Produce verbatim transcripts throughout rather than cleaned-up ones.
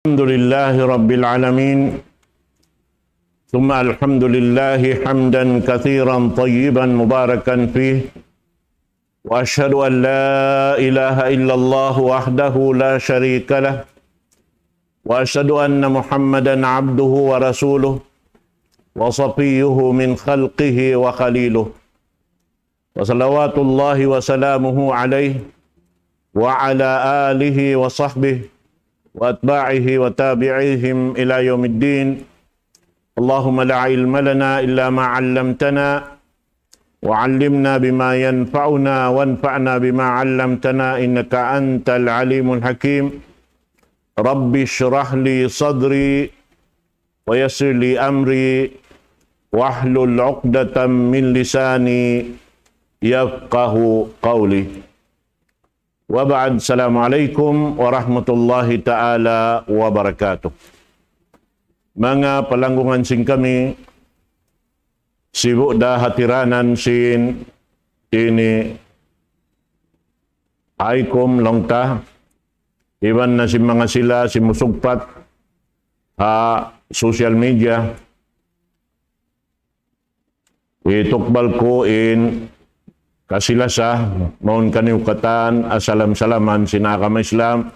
الحمد لله رب العالمين، ثم الحمد لله حمدا كثيرا طيبا مباركا فيه، وأشهد أن لا إله إلا الله وحده لا شريك له، وأشهد أن محمدا عبده ورسوله وصفيه من خلقه وخليله، وصلوات الله وسلامه عليه وعلى آله وصحبه وأتباعه وتابعيهم إلى يوم الدين. اللهم لا علم لنا إلا ما علمتنا، وعلمنا بما ينفعنا، وانفعنا بما علمتنا، إنك أنت العليم الحكيم. رب اشرح لي صدري، ويسر لي أمري، واحلل عقدة من لساني يفقه قولي. وبعد، السلام عليكم ورحمة الله تعالى وبركاته. Manga palanggungan sin kami, sibu' da hatiranan sin ini ICOM laung ta, iban na sin manga sila simusugpat ha social media, hitukbal ku in kasi-lasa mawn kaniyu katan, asalam-salaman sin agama Islam.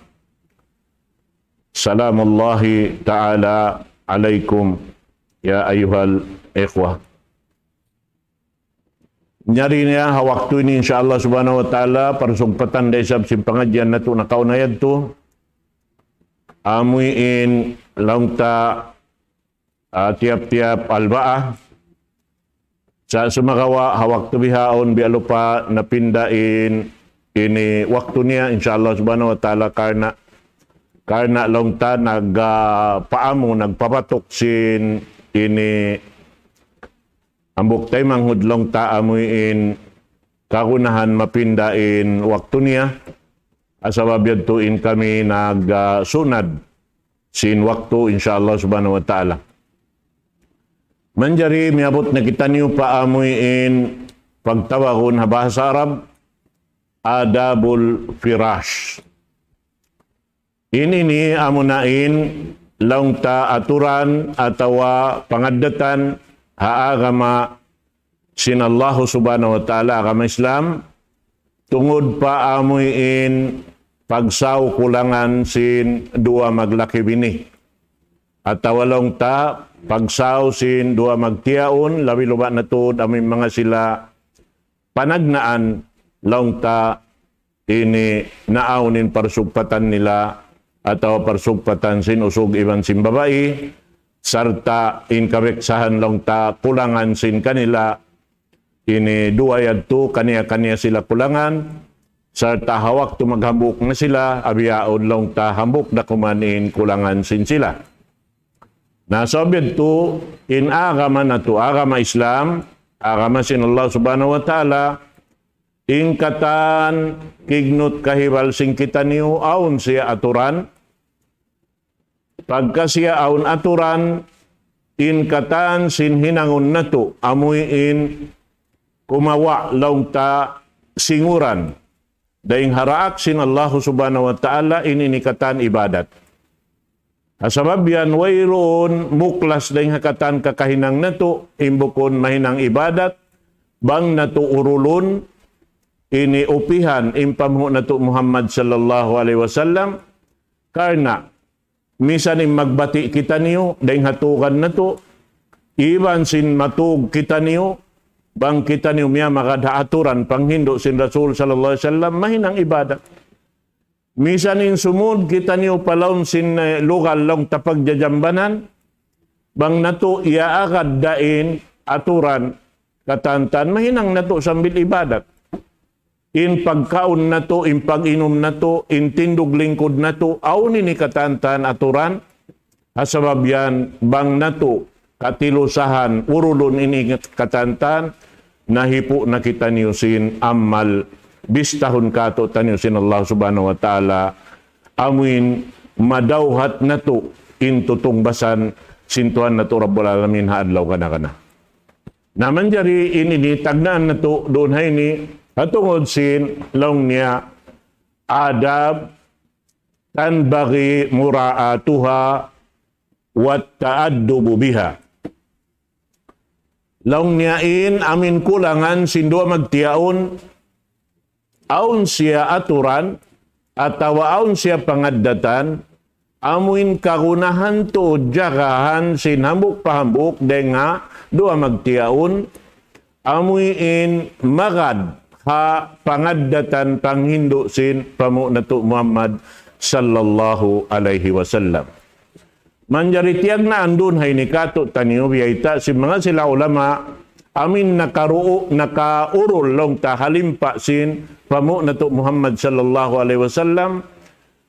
سلام الله تعالى عليكم يا أيها الإخوة. Nyari niya ha waktu ini, insya Allah subhanahu wa ta'ala, parsugpatan da isab sin pangadjian natu' nakauna yadtu. Amuin laung ta, ah, tiyap-tiyap Arbaa. Sa' sumagawa' ha waktu bihaun biya' lupa napinda in ini waktu niya, insya Allah subhanahu wa ta'ala, karna', karna' laung ta nag, ah, paamu, nagpabatuk sin ini hambuuk taymanghud laung ta amuin kagunahan mapinda in waktu niya. Sabab yadtu in kami nag, ah, sunad sin waktu, insya Allah subhanahu wa ta'ala. Manjari miyabut na kitaniyu pa amuin pagtawagun ha bahasa Arab, adabul firash. In ini amuna in laung ta aturan atawa pangaddatan ha agama sin Allahu subhanahu wa ta'ala, agama Islam, tungud pa amuin pagsaw kulangan sin duwa maglaki-bini. Atawa laung ta pagsaw sin duwa magtiyaun, labi luba na tuud amuin manga sila panagnaan laung ta ini naawn in parsugpatan nila atawa parsugpatan sin usug iban sin babai, sarta' in kabeksahan laung ta kulangan sin kanila ini duwa yadtu, kaniya-kaniya sila kulangan, sarta' ha waktu maghambuuk na sila, bihaun laung ta hambuuk da kuman in kulangan sin sila. Na sabab yadtu, in agama natu', agama Islam, agama sin Allah subhanahu wa ta'ala, in katan kignut kahibal sin kitaniyu awn siya aturan. Pagka siya awn aturan, in katan sin hinangun natu' amuin kumawa' laung ta singuran dayn ha daak sin Allahu subhanahu wa ta'ala, in ini katan ibadat. Ha sabab yan, wayruun muklas dayn ha katan kakahinang natu', in bukun mahinang ibadat, bang natu' urulun, ini upihan in panghu' natu' Muhammad sallallahu alayhi wasallam, karna' misan in magbati' kitaniyu dayn ha tuugan natu', iban sin matug kitaniyu, bang kitaniyu miyamagad ha aturan panghindu' sin Rasul sallallahu alayhi wasallam, mahinang ibadat. Misan in sumud kitaniyu pa lawm sin, eh, lugal laung ta pagjajambanan, bang natu' iyaagad da in aturan, katantan mahinang natu' sambil ibadat. In pagkaun natu', in pag-inum natu', in tindug lingkud natu', awn ini katantan aturan. Ha sabab yan, bang natu' katilusahan, urulun ini katantan, nahipu' na kitaniyu sin amal, bistahun kātu'niyu sin Allah subhanahu wa ta'ala, amuin madawhat natu' in tutungbasan sin Tuhan natu' Rabbul Alamin ha adlaw kana-kana. Na manjari in ini tagnaan natu' duun ha ini, ha tungud sin laung niya adab تنبغي مراعاتها والتأدب بها. Laung niya in amuin kulangan sin duwa magtiyaun, awn siya aturan, atawa awn siya pangaddatan, amuin kagunahan tuud jagahan sin hambuuk pa hambuuk dayn ha duwa magtiyaun, amuin magad ha pangaddatan panghindu' sin panghu' natu' Muhammad sallallahu alayhi wasallam. Manjari tiyagnaan duun ha ini kātu'niyu biyayta' sin manga sila ulama, amuin nakaru'u-, nakaurul laung ta ha limpa sin panghu' natu' Muhammad sallallahu alayhi wasallam,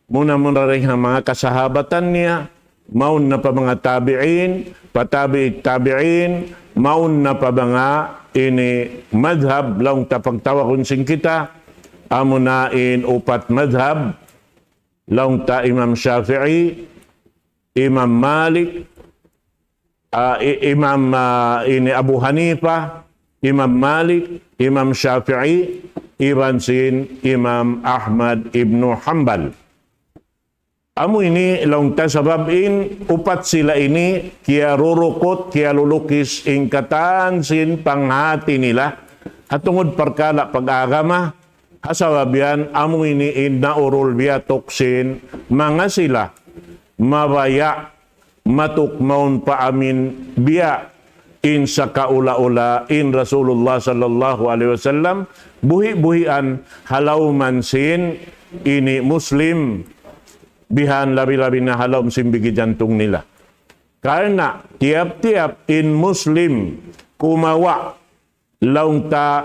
muna-muna dayn ha manga kasahabatan niya, mawn na pa manga tabi'in, pa tabi'it tabi'in, mawn na pa manga ini madhab laung ta pagtawagun sin kita, amuna in upat madhab, laung ta Imam Shafi'i, Imam Malik, ah, i-, Imam, ah, ini Abu Hanifa, Imam Malik, Imam Shafi'i, iban sin Imam Ahmad ibnu Hanbal. Amu ini laung ta sabab in upat sila ini kiyarurukut, kiyalulukis in katan sin panghati nila. Ha tungud parkala' pag-agama, ha sabab yan amu ini in naurul biya' tuksin manga sila mabaya' matuk mawn pa amuin biya' in sakaula-ula in Rasulullah sallallahu alayhi wasallam, buhi'-buhian ha lawm sin ini Muslim, bihan labi-labi na ha lawm sin bigi jantung nila. Karna' tiyap-tiyap in Muslim kumawa' laung ta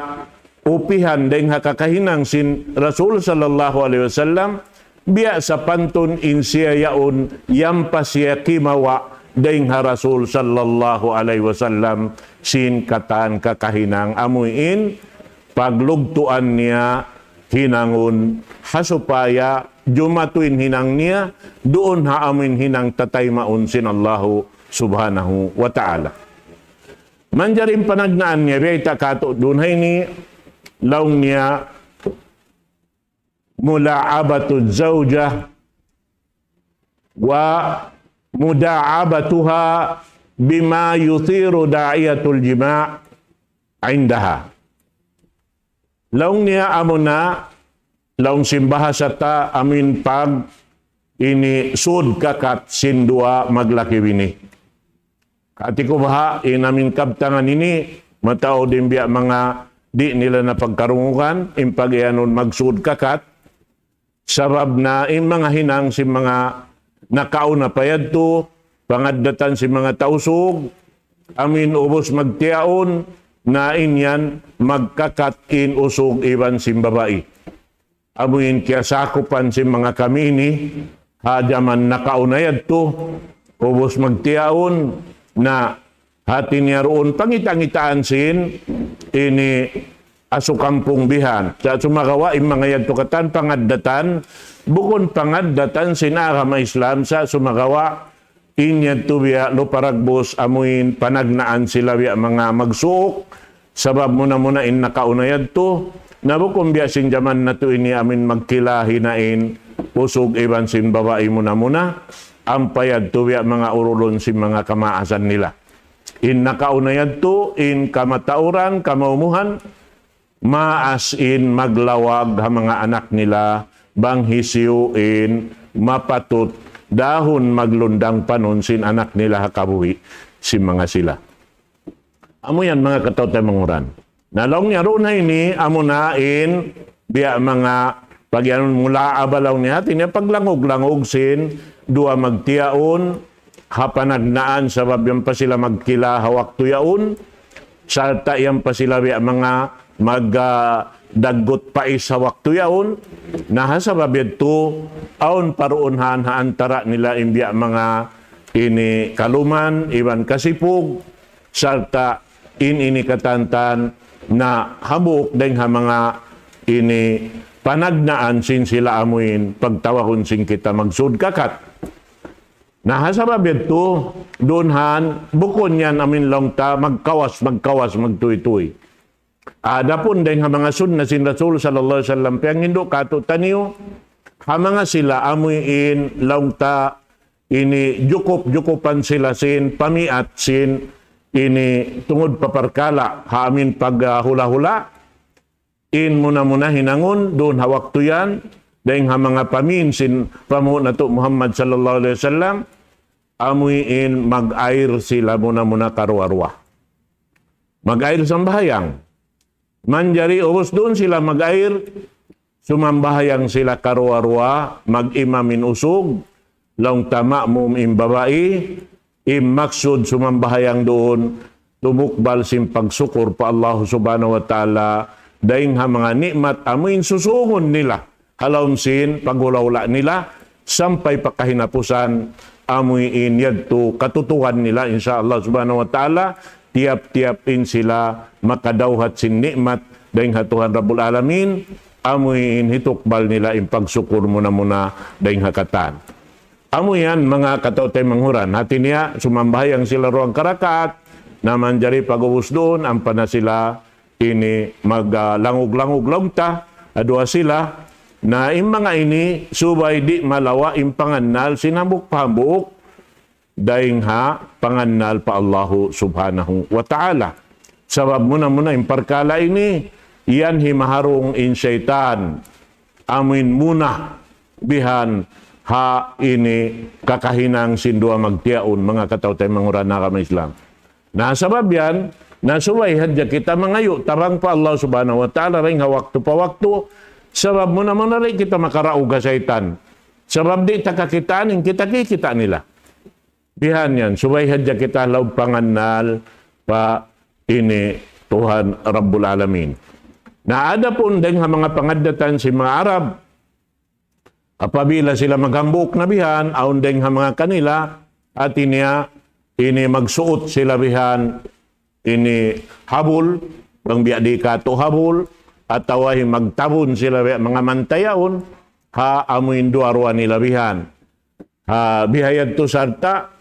upihan dayn ha kakahinang sin Rasul sallallahu alayhi wasallam, biya' sapantun in siya yaun yampa siya kimawa' dayn ha Rasul sallallahu alayhi wasallam sin katan kakahinang amuin paglugtuan niya hinangun ha supaya jumatu in hinang niya duun ha amuin hinang tataymaun sin Allahu subhanahu wa ta'ala. Manjari in panagnaan niya, biyayta' kātu' duun ha ini, laung niya, ملاعبة الزوجة ومداعبتها بما يثير داعية الجماع عندها. Laung niya amuna, laung sin bahasa ta amuin pag ini sud kakat sin duwa maglaki bini. Hati ku baha' in amuin kabtangan ini, mataud in biya' manga di' nila na pagkarungugan, in pag-iyanun magsud kakat, sabab na in manga hinang sin manga nakauna pa yadtu, pangaddatan sin manga Tausug, amuin ubus magtiyaun, na in yan magkakat in usug iban sin babai. Amuin kiyasakupan sin manga kami ini, ha jaman nakauna yadtu, ubus magtiyaun, na hati niya duun pangita'-ngitaan sin ini asu kampung bihan. Sa' sumagawa' in manga yadtu katan pangaddatan, bukun pangaddatan sin agama Islam, sa' sumagawa' in yadtu biya' Lupa Ragbus amuin panagnaan sila biya' manga magsuuk, sabab muna-muna in nakauna yadtu, na bukun biya' sin jaman natu' ini amuin magkila hinain usug iban sin babai muna-muna, ampa yadtu biya' manga urulun sin manga kamaasan nila. In nakauna yadtu, in kamatauran, kamaumuhan, maas in maglawag ha manga anak nila, bang hisiyu in mapatut dahun maglundang panun sin anak nila ha kabuhi' sin manga sila. Amu yan manga kataw-taymanghuran. Na laung niya duun ha ini, amuna in biya' manga pag-iyanun mulaaba laung niya, hati niya paglangug-langug sin duwa magtiyaun, ha panagnaan sabab yan pa sila magkila ha waktu yaun, sarta' yan pa sila biya' manga mag, ah, daggut pais ha waktu yaun, na ha sabab yadtu, awn pa duun ha, ha antara' nila in biya' manga ini kaluman, iban kasipug, sarta' in ini katantan na hambuuk dayn ha manga ini panagnaan sin sila amuin pagtawagun sin kita magsud kakat. Na ha sabab yadtu, duun han, bukun yan amuin laung ta, magkawas, magkawas, magtuytuy. Adapun dayn ha manga sunna sin Rasul sallallahu alayhi wasallam, piyanghindu' kātu'niyu, ha manga sila amuin laung ta ini jukup-jukupan sila sin pamiat sin ini tungud pa parkala' ha amin paghula-hula, in muna-muna hinangun duun ha waktu yan, dayng ha manga pamin sin panghu' natu' Muhammad sallallahu alayhi wasallam, amuin mag-air sila muna-muna karuwa-ruwa. Mag-air sambahayang. Manjari ubus duun sila mag-air, sumambahayang sila karuwa-ruwa, mag-imam in usug, laung ta ma'mum in babai, in maksud sumambahayang duun, tumukbal sin pagsukur pa Allah Subhanahu wa Ta'ala, dayng ha manga ni'mat amuin susungun nila, ha lawm sin paghula-hula nila, sampay pa kahinapusan, amuin yadtu katutuhan nila, insya Allah Subhanahu wa Ta'ala, tiyap-tiyap in sila makadawhat sin ni'mat dayng ha Tuhan Rabbul Alamin, amuin hitukbal nila in pagsukur muna-muna dayng ha katan. Amu yan, manga kataw-taymanghuran. Hati niya, sumambahayang sila duwa karakaat, na manjari pag'ubus duun, ampa na sila ini maglangug-langug laung ta, duwa sila, na in manga ini, subay di' malawa' in pangannal sin hambuuk-hambuuk, dayng ha pangannal pa Allahu Subhanahu wa Ta'ala. Sabab muna-muna in parkala' ini, yan himaharung in saytan, amuin muna bihan ha ini kakahinang sin duwa magtiyaun, manga kataw-taymanghuran ha agama Islam. Na sabab yan, na subay hadja kita mangayu' tabang pa Allah Subhanahu wa Ta'ala dayng ha waktu pa waktu, sabab muna-muna di' kita makaraug ha saytan. Sabab di' ta kakitaan in kita kikita' nila. Bihan yan, subay hadja kita laung pangannal pa ini Tuhan Rabbul Alamin. Na adapun dayng ha manga pangaddatan sin manga Arab, apabila sila maghambuuk na bihan, awn dayng ha manga kanila, hati niya, ini magsuut sila bihan, ini habul, bang biya' di katu' habul, atawa hi magtabun sila biya' manga mantayaun, ha amuin duwa-ruwa nila bihan. Ha, bihayadtu sarta'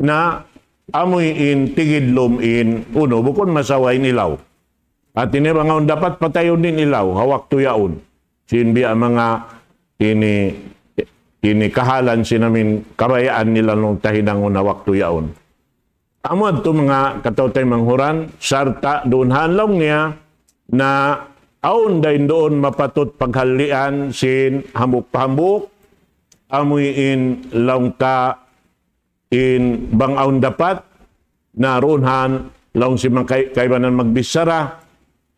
na amuin tigidlum in unu, bukun masawa in ilaw. Hati niya bang awn dapat patayun in ilaw, ha waktu yaun. Sin biya' manga ini, ini kahalan sin amin kabayaan nila nung tahinangun ha waktu yaun. Amu yadtu manga kataw-taymanghuran, sarta' duun ha laung niya, na awn dayn duun mapatut paghalian sin hambuuk-hambuuk, amuin laung ta in bang awn dapat, na duun ha laung sin manga kay-, kaibanan magbichara,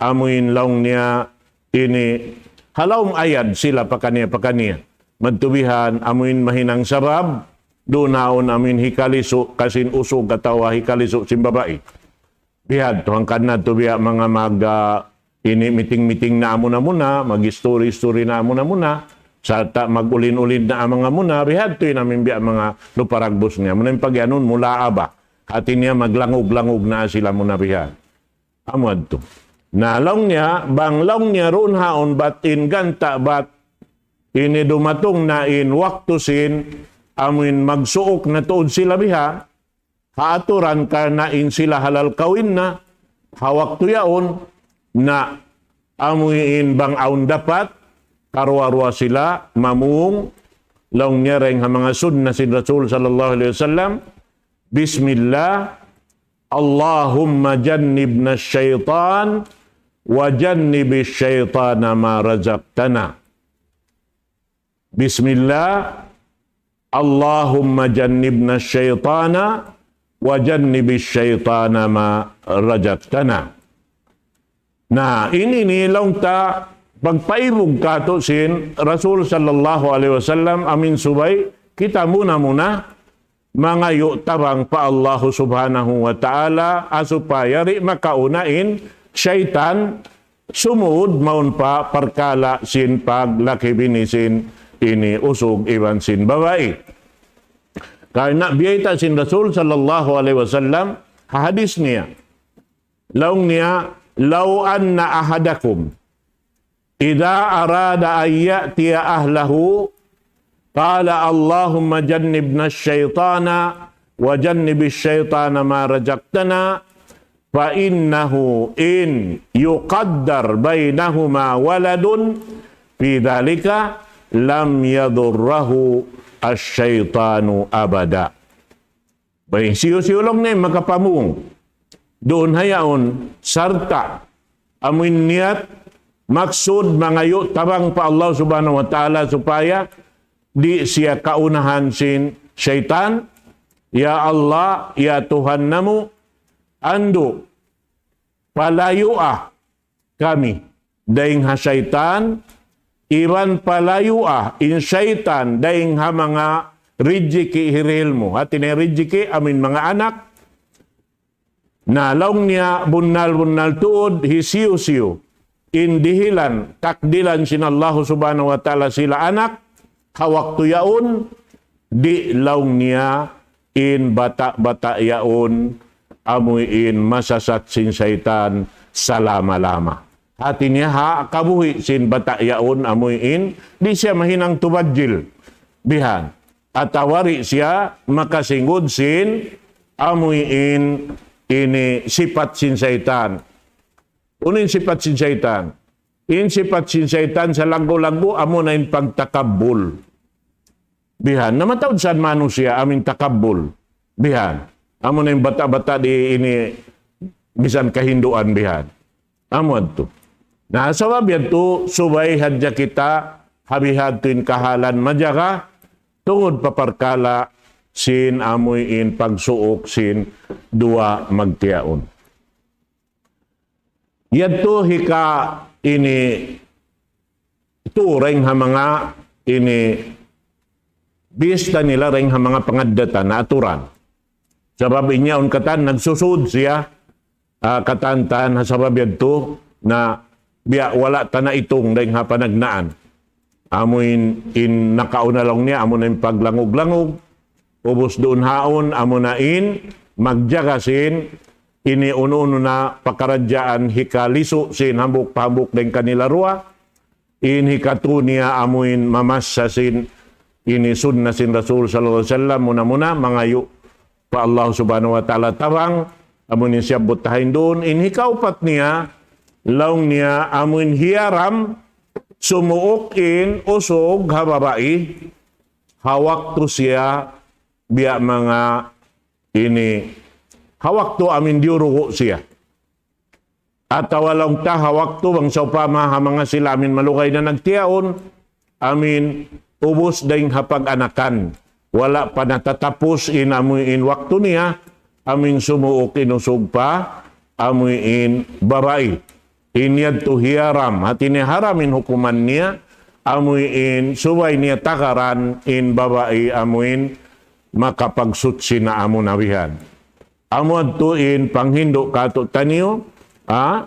amuin laung niya ini ha lawm ayad sila pakaniya-pakaniya. Madtu bihan, amuin mahinang sabab, duun awn amuin hikalisu' ka sin usug atawa hikalisu' sin babai. Bihadtu, hangkan na tu biya' manga mag, ah, ini meeting-meeting na muna-muna, mag-story-story na muna-muna, sarta' mag-ulin-ulin na muna-muna, bihadtu in amuin biya' manga lupa dagbus niya. Muna in pagiyanun mulaaba. Hati niya maglangug-langug na sila muna bihan. Amu yadtu. Na laung niya, bang laung niya duun ha awn bat in ganta' bat ini dumatung na in waktu sin, amuin magsuuk na tuud sila biha, ha aturan karna' in sila halal kawin na, ha waktu yaun, na amuin bang awn dapat, karuwa-ruwa sila, mamung, laung niya dayng ha manga sunna sin Rasul sallallahu alayhi wasallam, بسم الله، اللهم جنبنا الشيطان وجنب الشيطان ما رزقتنا. بسم الله، اللهم جنبنا الشيطان وجنب الشيطان ما رزقتنا. Na, ini ini laung ta pagpaibug katu' sin Rasul sallallahu alayhi wasallam amuin subay kita muna-muna mangayu' tabang pa Allahu Subhanahu wa Ta'ala, ha supaya di' makauna in saytan sumud mawn pa parkala' sin paglaki-bini sin ini usug iban sin babai. Karna' biyayta' sin Rasul sallallahu alayhi wasallam, ha hadis niya. Laung niya, لو أن أحدكم إذا أراد أن يأتي أهله قال اللهم جنبنا الشيطان وجنب الشيطان ما رزقتنا، فإنه إن يقدر بينهما ولد في ذلك لم يضره الشيطان أبدا. Bang hisiyu-siyu laung niya makapamung duun ha yaun sarta' amuin niyat maksud mangayu' tabang pa Allah Subhanahu wa Ta'ala supaya di' siya kaunahan sin saytan, "Ya Allah, ya Tuhan namu', andu', palayua kami dayn ha saytan, iban palayua in saytan dayn ha manga rijiki hirihil mu." Hati niya rijiki amuin manga anak. Na laung niya bunnal-bunnal tuud hisiyu-siyu in dihilan, takdilan sin Allahu Subhanahu wa Ta'ala sila anak, ha waktu yaun, di' laung niya in bata'-bata' yaun amuin masasat sin saytan salama-lama. Hati niya ha kabuhi' sin bata' yaun amuin di' siya mahinang tubadjil bihan. Atawa di' siya makasingud sin amuin ini sipat sin saytan. Unu in sipat sin saytan? In sipat sin saytan salaggu'-laggu' amuna in pagtakabbul. Bihan. Na mataud sa manusiya' amuin takabbul. Bihan. Amuna in bata'-bata' di' ini misan kahinduan bihan. Amu yadtu. Na sabab yadtu subay hadja kita ha bihadtu in kahalan majaga tungud pa parkala' sin amuin pagsuuk sin duwa magtiyaun. Yadtu hika ini tu dayn ha manga ini bista nila dayn ha manga pangaddatan na aturan. Sabab in yaun katan nagsusud siya, ah, katan-katan ha sabab yadtu na biya' wala' ta na itung dayn ha panagnaan. Amuin in nakauna laung niya, amuna in paglangug-langug, ubus duun haun, amuna in magjaga sin ini unu-unu na pakaradjaan hikalisu' sin hambuuk pa hambuuk dayn kanila duwa, in hikatu niya amuin mamassa sin ini sunna sin Rasul sallallahu alayhi wasallam, muna-muna mangayu' pa Allah Subhanahu wa Ta'ala tabang, amuin siyabbut ta ha yaun duun. In hikaupat niya, laung niya amuin hiyaram sumuuk in usug ha babai, ha waktu siya biya' manga ini, ha waktu amuin diyurugu' siya. Atawa laung ta ha waktu bang sawpama ha manga sila amuin malugay na nagtiyaun, amuin ubus dayn ha pag-anakan. Wala' pa natatapus in amuin waktu niya, amuin sumuuk in usug pa amuin babai. In yadtu hiyaram, hati niya haram in hukuman niya, amuin subay niya tagaran in babai amuin makapagsuchi na amuna bihan. Amu yadtu in panghindu' kātu'niyu, ha?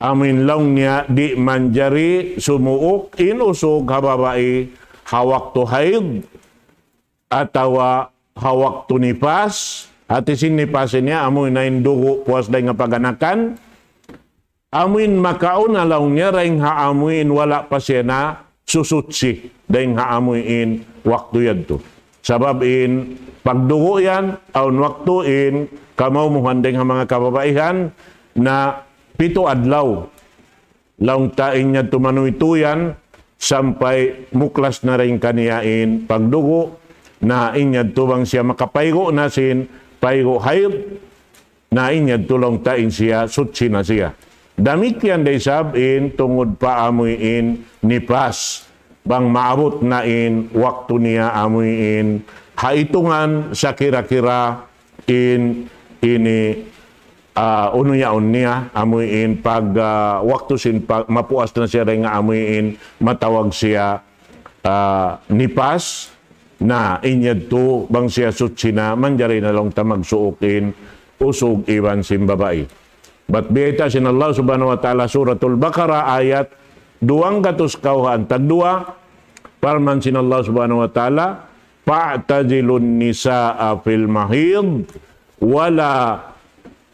Amuin laung niya di' manjari sumuuk in usug ha babai ha waktu haid atawa ha waktu nipas, hati sin nipas ini amuin na in dugu' puas dayn ha pag-anakan, amuin makauna laung niya dayn ha amuin wala' pa siya nasusuchi dayn ha amuin waktu yadtu. Sabab in pagdugu' yan, awn waktu in kamaumuhan dayn ha manga kababaihan na pitu adlaw. Laung ta in yadtu manuytuy yan, sampay muklas na dayn kaniya in pagdugu', na in yadtu bang siya makapaygu' na sin paygu' haid, na in yadtu laung ta in siya, suchi na siya. Damikkiyan da isab in tungud pa amuin nipas. Bang maabut na in waktu niya amuin ha itungan sakira-kira in ini, ah, unu yaun niya, amuin pag, ah, waktu sin pa-, mapuas na siya dayn ha amuin matawag siya, ah, nipas, na in yadtu bang siya suchi na, manjari na laung ta magsuuk in usug iban sin babai. Bat biyayta' sin Allah Subhanahu wa Ta'ala Suratul Baqarah ayat duwanggatus kawhaan tagduwa, parman sin Allah Subhanahu wa Ta'ala, فاعتزلوا النساء في المحيض ولا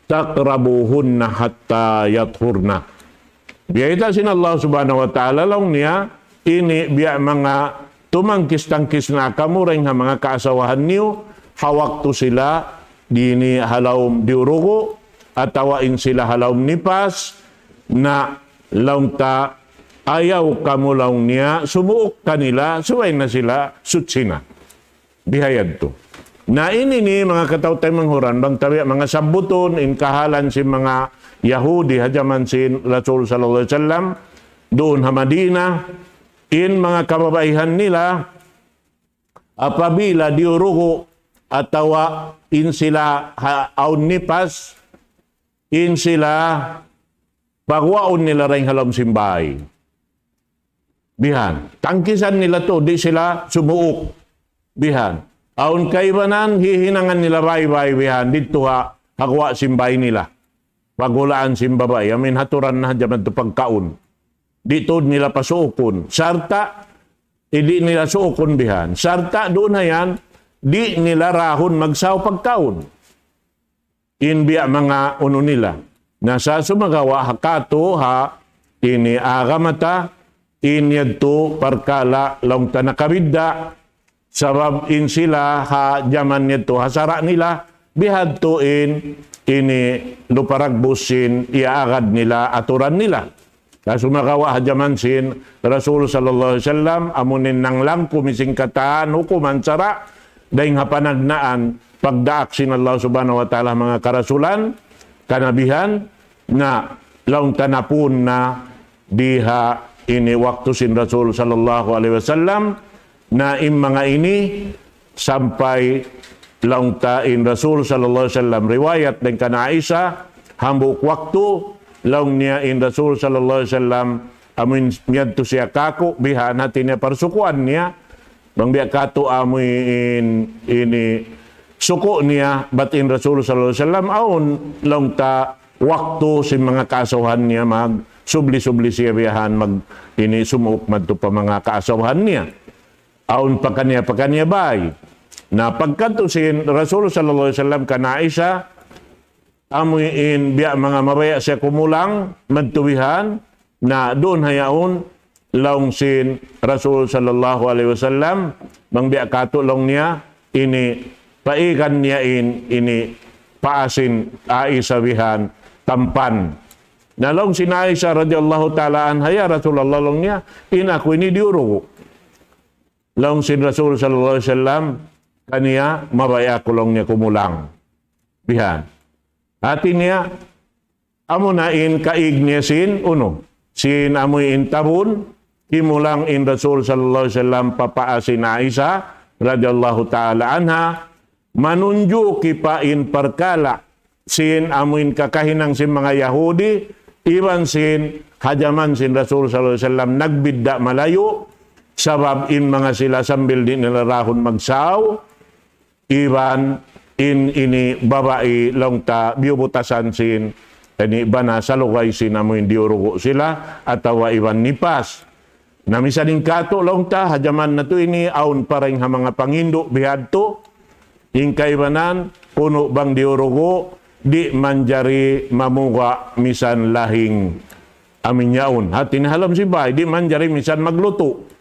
تقربوهن حتى يطهرن. Biyayta' sin Allah Subhanahu wa Ta'ala laung niya, ini biya' manga tumangkis-tangkis na kamu dayn ha manga kaasawahan niyu, ha waktu sila dini ha lawm diyurugu', atawa in sila ha lawm nipas, na laung ta ayaw kamu laung niya sumuuk kanila, subay na sila suchi na. Biha yadtu. Na ini ini manga kataw-taymanghuran, bang ta biya' manga sabbutun in kahalan sin manga Yahudi ha jaman sin Rasul sallallahu alayhi wasallam, duun ha Madina, in manga kababaihan nila, apabila diyurugu atawa in sila ha, awn nipas, in sila paguwaun nila dayn ha lawm sin bāy. Bihan. Tangkisan nila tu, di' sila sumuuk. Bihan. Awn kaibanan, hihinangan nila bāy-bāy bihan. Didtu ha, ha guwa' sin bāy nila. Paghulaan sin babai. Amin haturan na hadja madtu pagkaun. Di' tuud nila pasuukun. Sarta', di' nila suukun bihan. Sarta' duun na yan, di' nila rahun magsaw pagkaun. In biya' manga unu nila. Na sa sumagawa' ha katu' ha ini agama ta, in yadtu parkala' laung ta nakabidda', sabab in sila ha jaman yadtu ha sara' nila, bihadtu in ini luparagbus sin iyaagad nila, aturan nila. Na sumagawa' ha jaman sin Rasul sallallahu alayhi wasallam, amun in nanglangkum sin katan hukuman sara', dayn ha panagnaan pagdaak sin Allah subhanahu wa ta'ala manga karasulan, kanabihan, na laung ta napun na di ha ini waktu sin Rasul sallallahu alayhi wasallam, na in manga ini sampay laung ta in Rasul sallallahu alayhi wasallam, riwayat dayn kan Aisha, hambuuk waktu, laung niya in Rasul sallallahu alayhi wasallam, amun miyadtu siya kāku', bihan hati niya parsukuan niya, bang biya' katu' amun ini suku' niya, bat in Rasul sallallahu alayhi wasallam, awn laung ta waktu sin manga kaasawhan niya mag, subli-subli siya bihan mag, ini sumuuk madtu pa manga kaasawhan niya. Awn pakaniya-pakaniya bāy. Na pagkadtu sin Rasul sallallahu alayhi wasallam kan Aisha, amu in biya' manga mabaya' siya kumulang, madtu bihan, na duun ha yaun, laung sin Rasul sallallahu alayhi wasallam, bang biya' katu' laung niya, ini, paigan niya in, ini, paa sin Aisha bihan, tampan. Na laung sin Aisha radiyallahu ta'ala anha, "Ya Rasulullah," laung niya, "in aku ini diyurugu." Laung sin Rasul sallallahu alayhi wasallam, kaniya, "Mabaya' aku," laung niya, "kumulang." Bihan. Hati niya, amuna in kaig niya sin, unu, sin amu in tabun, kimulang in Rasul sallallahu alayhi wasallam pa paa sin Aisha radiyallahu ta'ala anha, manunjuki pa in parkala' sin amu in kakahinang sin manga Yahudi, iban sin ha jaman sin Rasul sallallahu alayhi wasallam nagbidda' malayu', sabab in manga sila sambil di' nila rahun magsaw, iban in ini babai laung ta biyubutasan sin ini bana salugay sin amu in diyurugu sila atawa iban nipas. Na misan in katu' laung ta, ha jaman natu' ini awn pa dayn ha manga panghindu' bihadtu, in kaibanan, kunu' bang diyurugu, di' manjari mamuga' misan lahing amu in yaun. Hati niya ha lawm sin bāy, di' manjari misan maglutu'.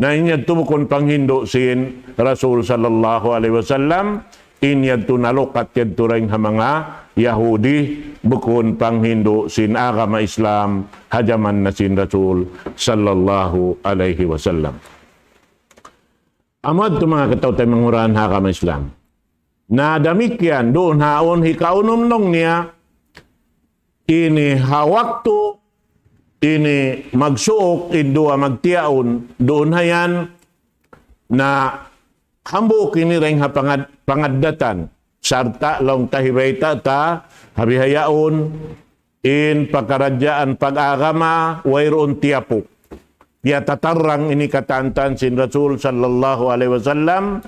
Na in yadtu bukun panghindu' sin Rasul sallallahu alayhi wasallam, in yadtu nalukat yadtu dayn ha manga Yahudi, bukun panghindu' sin agama Islam, ha jaman na sin Rasul sallallahu alayhi wasallam. Amu yadtu manga kataw-taymanghuran ha agama Islam. Na damikkiyan, duun ha yaun hikaunum laung niya, ini ha waktu, ini magsuuk, in duwa magtiyaun, duun ha yan, na hambuuk ini dayn ha pangad-, pangaddatan, sarta' laung ta hibayta' ta, ha bihaun, in pakaradjaan pag-agama, wayruun tiyapuk. Piyatatarrang ini katantan sin Rasul sallallahu alayhi wasallam,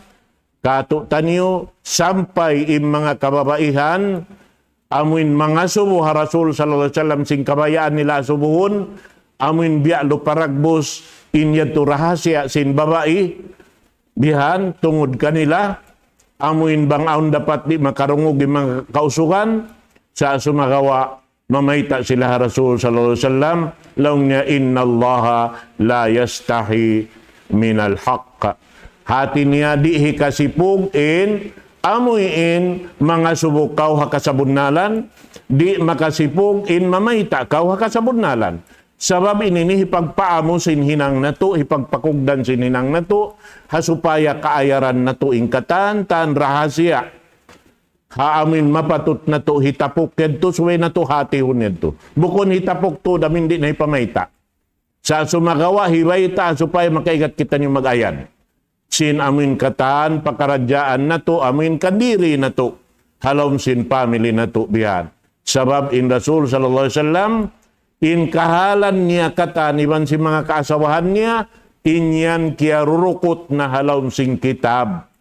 katu' taniyu sampay in manga kababaihan, amuin mangasubu ha Rasul sallallahu alayhi wasallam sin kabayaan nila asubuhun, amuin biya' luparagbus, in yadtu rahasiya sin babai, bihan, tungud kanila, amuin bang awn dapat di' makarungug in manga kausugan, sa' sumagawa' mamayta' sila ha Rasul sallallahu alayhi wasallam, laung niya, "Innallaha la yastahi minal haqq." Hati niya, di' hikasipug in, amuin mangasubu kaw ha kasabunnalan, di' makasipug in mamayta' kaw ha kasabunnalan. Sabab ini ini hipagpaamu sin hinang natu', hipagpakugdan sin hinang natu', ha supaya kaayaran natu' in katan-katan rahasiya. Ha amin mapatut natu' hitapuk yadtu, subay natu' hatihun yadtu. Bukun hitapuk tuud amin di' na hipamayta'. Sa' sumagawa' hibayta' supaya makaingat kitaniyu mag-ayad sin amin katan pakaradjaan natu', amin kandiri natu', ha lawm sin family natu' bihan. Sabab in Rasul sallallahu alayhi wasallam, in kahalan niya katan iban sin manga kaasawahan niya, in yan kiyarurukut na ha lawm sin kitab.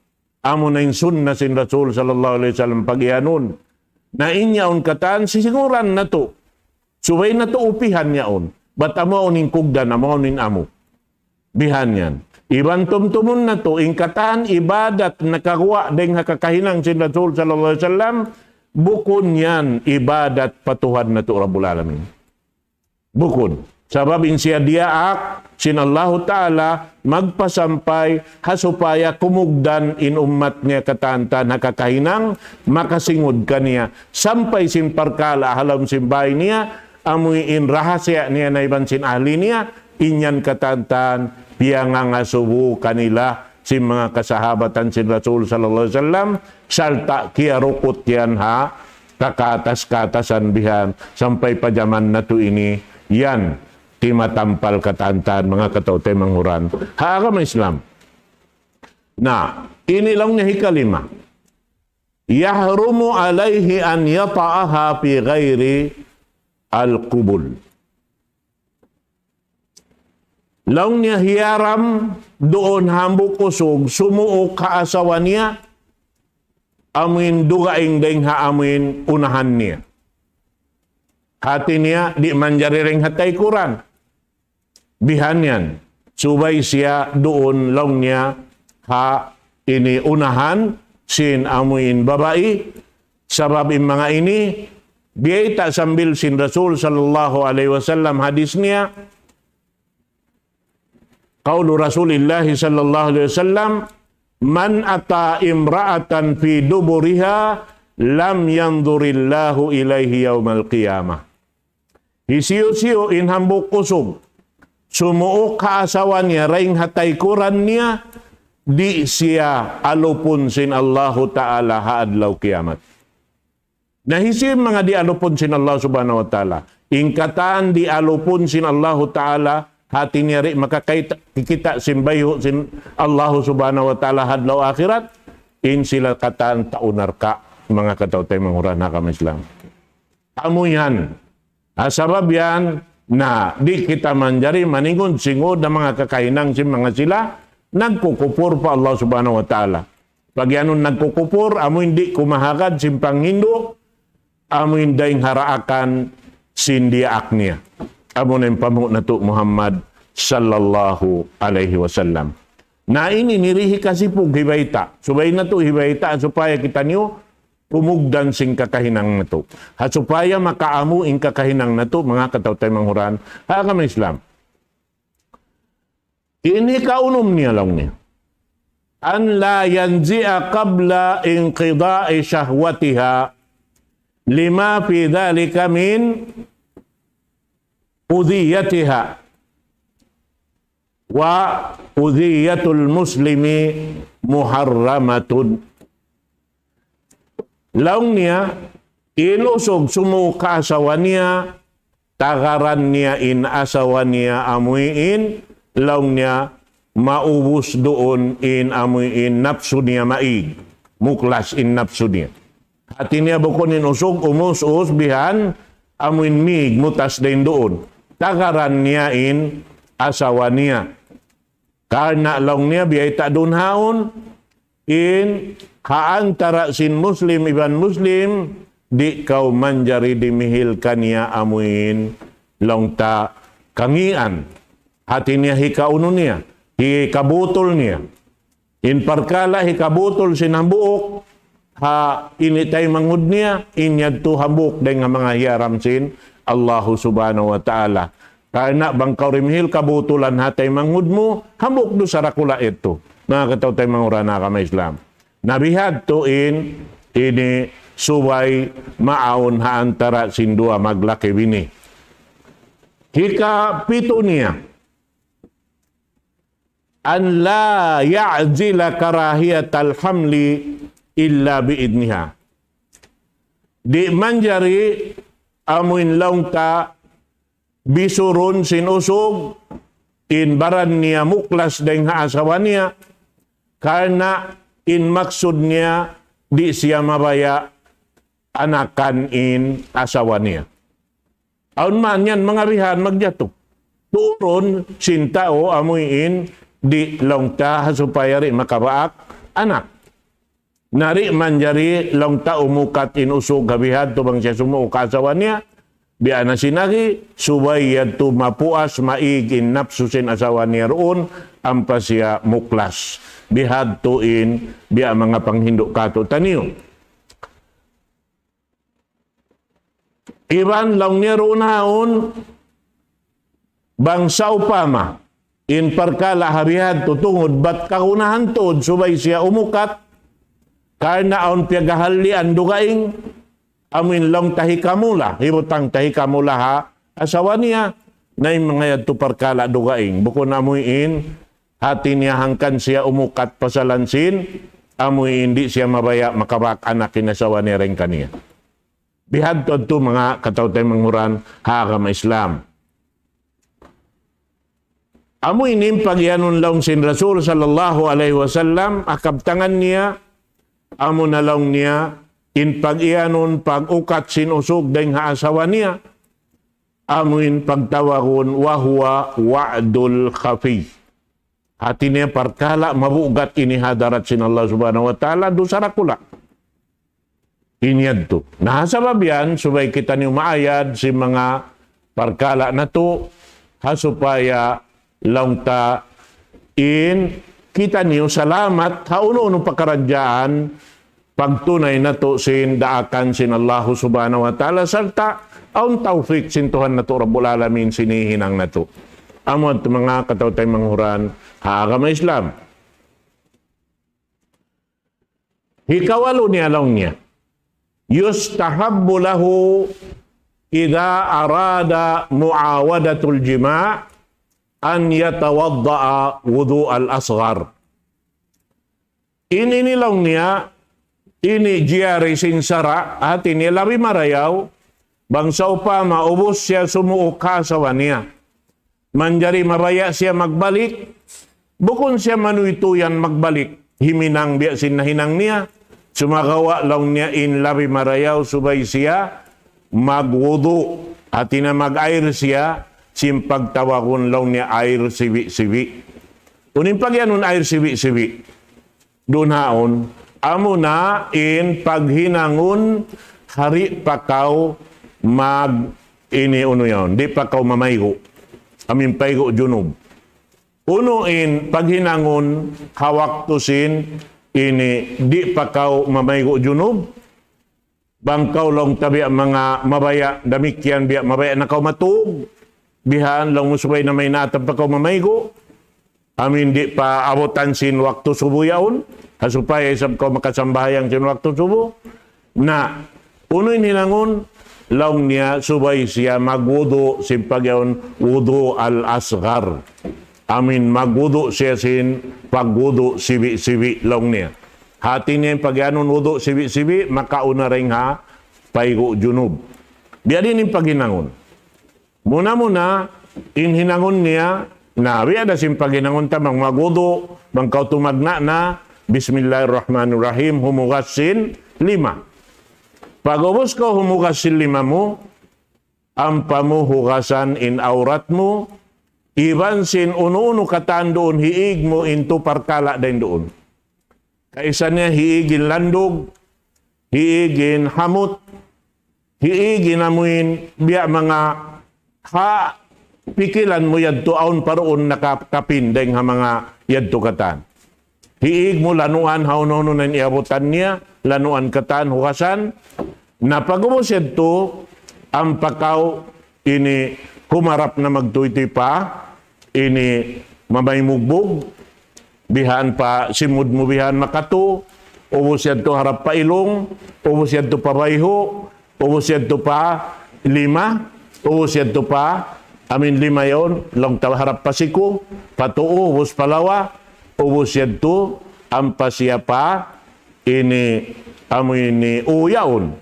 Amu na in sunna sin Rasul sallallahu alayhi wasallam pag-iyanun. Na in yaun katan sisinguran natu'. Subay natu' upihan yaun. Bat amu in kugdan, amu in amu. Bihan yan. Iban tumtumun natu', in katan ibadat nakaguwa' dayng ha kakahinang sin Rasul sallallahu alayhi wasallam, bukun yan ibadat pa Tuhan natu' Rabbul Alamin. Bukun. Sabab in siya diyaak sin Allahu Ta'ala magpasampay ha supaya kumugdan in ummat niya katan-katan ha kakahinang makasingud kaniya sampay sin parkala' ha lawm sin bay niya, amu in rahasiya niya na iban sin ahli niya, in yan katan-katan piyangangasubu kanila sin manga kasahabatan sin Rasul sallallahu alayhi wasallam, sarta' kiyarukut yan ha kakatas-katasan bihan sampay pa jaman natu' ini yan timatampal katan-katan manga kataw-taymanghuran ha agama Islam. Na, ini laung niya hikalima. يحرم عليه أن يطأها في غير القبل. Laung niya hiyaram duun hambuuk usug sumuuk ha asawa niya, amuin dugaing dayng ha amuin unahan niya. Hati niya, di' manjari dayng ha taykuran. Bihan yan. Subay siya duun laung niya ha ini unahan sin amuin babai. Sabab in manga ini, biyayta' sambil sin Rasul sallallahu alayhi wasallam hadis niya, قول رسول الله صلى الله عليه وسلم: من أطأ امرأة في دبرها لم ينظر الله إليه يوم القيامة. Hisiyu-siyu in hambuuk usug sumuuk ha asawa niya dayng ha taykuran niya, di' siya alupun sin Allahu Ta'ala ha adlaw kiyamat. Na hisiyu in manga di' alupun sin Allah Subhanahu wa Ta'ala? In katan di' alupun sin Allahu Ta'ala, hati niya di' makakita', kikita' sin bayhu' sin Allahu Subhanahu wa Ta'ala ha adlaw akhirat, in sila katan tau narka', manga kataw-taymanghuran ha agama Islam. Amu yan. Ah, sabab yan, na di' kita manjari maningud-singud na manga kakahinang sin manga sila nagkukupur pa Allah Subhanahu wa Ta'ala. Pag-iyanun nagkukupur, amuin di' kumahagad sin panghindu', amuin dayng ha daakan sin diyaak niya. Amu na in panghu' natu' Muhammad sallallahu alayhi wasallam. Na ini in di' hikasipug hibayta'. Subay natu' hibayta' supaya kitaniyu kumugdan sin kakahinang natu'. Ha supaya makaamu in kakahinang natu', manga kataw-taymanghuran ha agama Islam. Ini kaunum niya laung niya. أن لا ينزع قبل انقضاء شهوتها لما في ذلك من أذيتها. وأذية المسلم محرمة. Laung niya, in usug sumuuk ha asawa niya, tagaran niya in asawa niya amuin, laung niya, maubus duun in amuin napsu niya maig, muklas in napsu niya. Hati niya bukun in usug umus-us bihan, amuin mig mutas dayn duun. Tagaran niya in asawa niya. Karna' laung niya biyayta' duun haun, in ha antara' sin Muslim iban Muslim, di' kaw manjari dimihil kaniya amuin laung ta kangīan. Hati niya hikaunu niya, hikabutul niya. In parkala' hikabutul sin hambuuk, ha ini taymanghud niya, in yadtu hambuuk dayng ha manga hiyaram sin Allahu Subhanahu wa Ta'ala. Karna' bang kaw dimihil kabutulan ha taymanghud mu, hambuuk dusa dakula' yadtu. Manga kataw-taymanghuran ha agama Islam. Na bihadtu in, ini subay maawn ha antara' sin duwa maglaki-bini. Hikapitu niya, أن لا يعزل كراهية الحمل إلا بإذنها. Di' manjari amuin laung ta bisurun sin usug in baran niya muklas dayn ha asawa niya, karna' in maksud niya di' siya mabaya' anakan in asawa niya. Awn man yan manga bihan magjatu. Turun sin tau amuin di' laung ta ha supaya di' makabaak anak. Na di' manjari laung ta umukat in usug ha bihadtu bang siya sumuuk ha asawa niya. Biya' na sin agi, subay yadtu mapuas maig in napsu sin asawa niya duun, ampa siya muklas. Bihadtu in, biya' manga panghindu' katu'taniyu. Iban laung niya duun haun, bang sawpama, in parkala' ha bihadtu tungud bat kagunahan tuud subay siya umukat, karna' awn piyaghahallian dugaing, amuin laung ta hikamula, hibutang ta hikamula ha asawa niya, na in manga yadtu parkala' dugaing, bukun amuin, hati niya hangkan siya umukat pasalan sin, amuin di' siya mabaya' makabaak anak in asawa niya dayn kaniya. Bihadtu yadtu manga kataw-taymanghuran ha agama Islam. Amu ini in pagiyanun laung sin Rasul sallallahu alayhi wasallam, ha kabtangan niya, amu na laung niya, in pagiyanun pag-ukat sin usug dayn ha asawa niya, amu in pagtawagun, وهو وعد خفي. Hati niya parkala' mabugat ini ha hadarat sin Allah Subhanahu wa Ta'ala, dusa dakula'. Ini yadtu. Na, ha sabab yan, subay kitaniyu maayad sin manga parkala' natu', ha supaya laung ta in kitaniyu salamat ha unu-unu pakaradjaan, pagtunay natu' sin daakan sin Allahu Subhanahu wa Ta'ala, sarta' awn tawfik sin Tuhan natu' Rabbul Alamin sin hihinang natu'. Amu yadtu manga kataw-taymanghuran ha agama Islam. Hikawalu niya laung niya, يستحب له إذا أراد معاودة الجماع أن يتوضأ وضوء الأصغر. Ini ini laung niya, ini jari sin sara', hati niya labi marayaw, bang sawpama ubus siya sumuuk ha asawa niya. Manjari mabaya' siya magbalik, bukun siya manuytuyan magbalik, himinang biya' sin nahinang niya, sumagawa' laung niya in labi marayaw subay siya magwudu', hati niya mag-air siya, sin pagtawagun laung niya air sibi'-sibi'. Unu in pagiyanun air sibi'-sibi'? Duun haun, amu na in paghinangun ha di' pa kaw mag ini unu yaun, di' pa kaw mamaygu'. Amu in paygu' junub. Unu in paghinangun ha waktu sin ini di' pa kaw mamaygu' junub? Bang kaw laung ta biya' manga mabaya', damikkiyan biya' mabaya' na kaw matug, bihan laung mu subay na maynatan pa kaw mamaygu', amu in di' pa abutan sin waktu subu yaun, ha supaya isab kaw makasambahayang sin waktu subu. Na, unu in hinangun, laung niya subay siya magwudu' sin pagyaun wudu' al-asghar. Amu in magwudu' siya sin pagwudu' sibi'-sibi' laung niya. Hati niya in pagyanun wudu' sibi'-sibi', makauna dayn ha paygu' junub. Biya' diin in paghinangun. Muna-muna, in hinangun niya, na, biya' da sin paghinangun ta, bang magwudu', bang kaw tumagna' na, Bismillahirrahmanirrahim, humugas sin lima. Pag'ubus kaw humugas sin lima mu, ampa mu hugasan in awrat mu, iban sin unu-unu katan duun hiig mu in tu parkala' dayn duun. Kaisa niya hiig in landug, hiig in hamut, hiig in amuin biya' manga ha pikilan mu yadtu awn pa duun nakakapin dayn ha manga yadtu katan. Hiig mu lanuan ha unu-unu na in iyabutan niya, lanuan katan hugasan. Na pag'ubus yadtu, ampa kaw ini humarap na magtuytuy pa ini mamaymugbug, bihan pa simud mu bihan makatu, ubus yadtu harap pa ilung, ubus yadtu pa bayhu', ubus yadtu pa lima, ubus yadtu pa amin lima yaun, laung ta harap pa siku, pa tuu, ubus pa lawa, ubus yadtu, ampa siya pa ini, amu ini u yaun.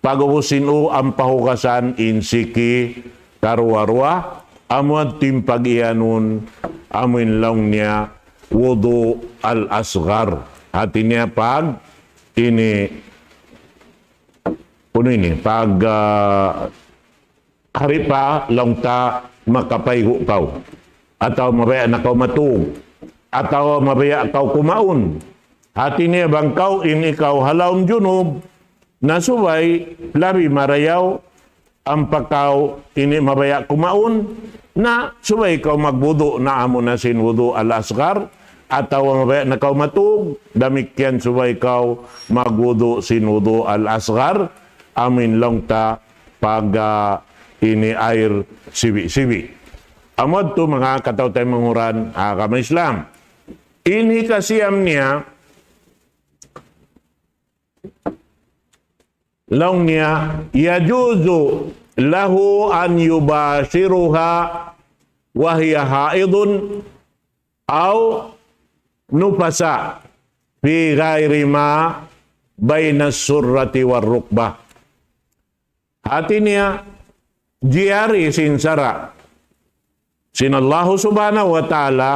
Pag'ubus sin u, ampa hugasan in siki karuwa-ruwa, amu yadtu in pag-iyanun, amu in laung niya, wudu' al-asghar. Hati niya pag ini, unu ini, pag, ah, hari pa laung ta makapaygu' kaw. Atawa mabaya' na kaw matug. Atawa mabaya' kaw kumaun. Hati niya bang kaw in ikaw ha lawm junub, na subay labi marayaw ampa kaw ini mabaya' kumaun, na subay kaw magwudu' na amu na sin wudu' al-asghar, atawa mabaya' na kaw matug, damikkiyan subay kaw magwudu' sin wudu' al-asghar, amu in laung ta pag, ah, ini air sibi'-sibi'. Amu yadtu manga kataw-taymanghuran, ah, agama Islam. In hikasiyam niya, laung niya, يجوز له أن يباشرها وهي حائض أو نفساء في غير ما بين السرة والركبة. Hati niya, jari sin sara' sin Allahu Subhanahu wa Ta'ala,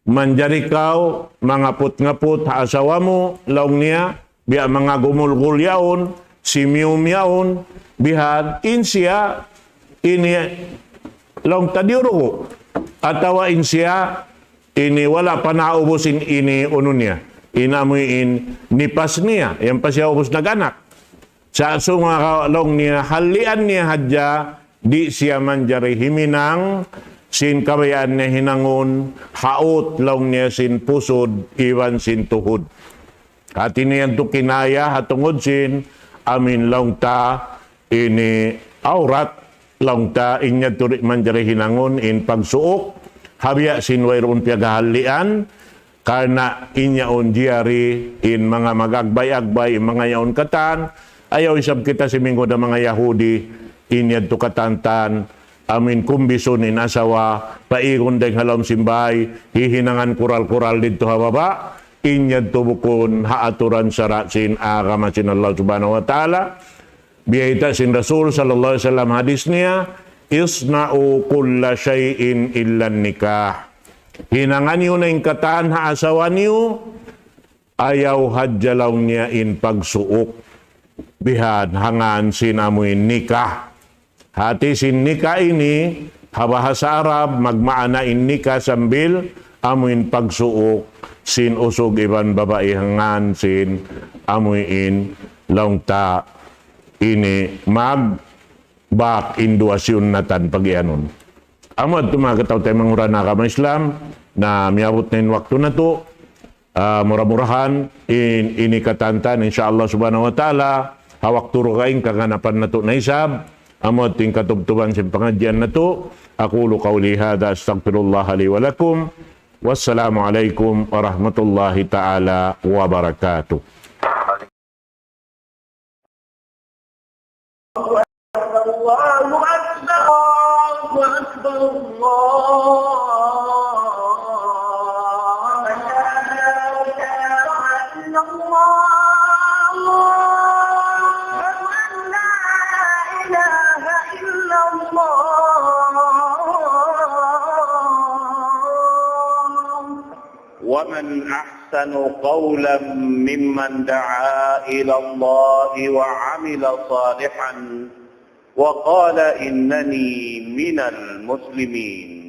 manjari kaw mangaput-ngaput ha asawa mu, laung niya, biya' manga gumulgul yaun, simium yaun, bihan, in siya, ini, laung ta diyurugu', atawa in siya, ini wala' pa naubus in ini unu niya, in amu in nipas niya, yan pa siya ubus nag-anak. Sa' sumagawa' laung niya, hallian niya hadja, di' siya manjari himinang, sin kabayaan niya hinangun, haut laung niya sin pusud, iban sin tuhud. Hati niya yadtu kinaya, ha tungud sin, amu in laung ta, ini aurat, laung ta, in yadtu di' manjari hinangun, in pagsuuk, ha biya' sin wayruun piyaghahallian, karna' in yaun jari, in manga mag-agbay-agbay, in manga yaun katan, ayaw isab kita simingud ha manga Yahudi, in yadtu katan-tan, amu in kumbisun in asawa, paigun dayng ha lawm sin bāy, hihinangan kural-kural didtu ha baba', in yadtu bukun ha aturan sara' sin agama sin Allah Subhanahu wa Ta'ala. Biyayta' sin Rasul sallallahu alayhi wasallam hadis niya, اصنعوا كل شيء إلا النكاح. Hinanga niyu na in katan ha asawa niyu, ayaw hadja laung niya in pagsuuk. Bihan, hangan sin amu in nikah. Hati sin nikah ini, ha bahasa Arab, magmaana in nikah sambil amu in pagsuuk sin usug iban babai hangan sin amu in laung ta ini magbak in duwa siyunnatan pag-iyanun. Amu yadtu manga kataw-taymanghuran agama Islam, na miyabut na in waktu natu', ah, mura-murahan, in, ini katan-tan, insya Allah subhanahu wa ta'ala, ha waktu dugaing kaganapan natu' na isab, amu yadtu in katubtuban sin pangadjian natu', أقول قولي هذا أستغفر الله لي ولكم. والسلام عليكم ورحمة الله تعالى وبركاته. الله أكبر، الله أكبر، الله أكبر، الله أكبر. لا إله إلا الله. أشهد أن لا إله إلا الله. ومن أحسن قولا ممن دعا إلى الله وعمل صالحا وقال إنني من المسلمين.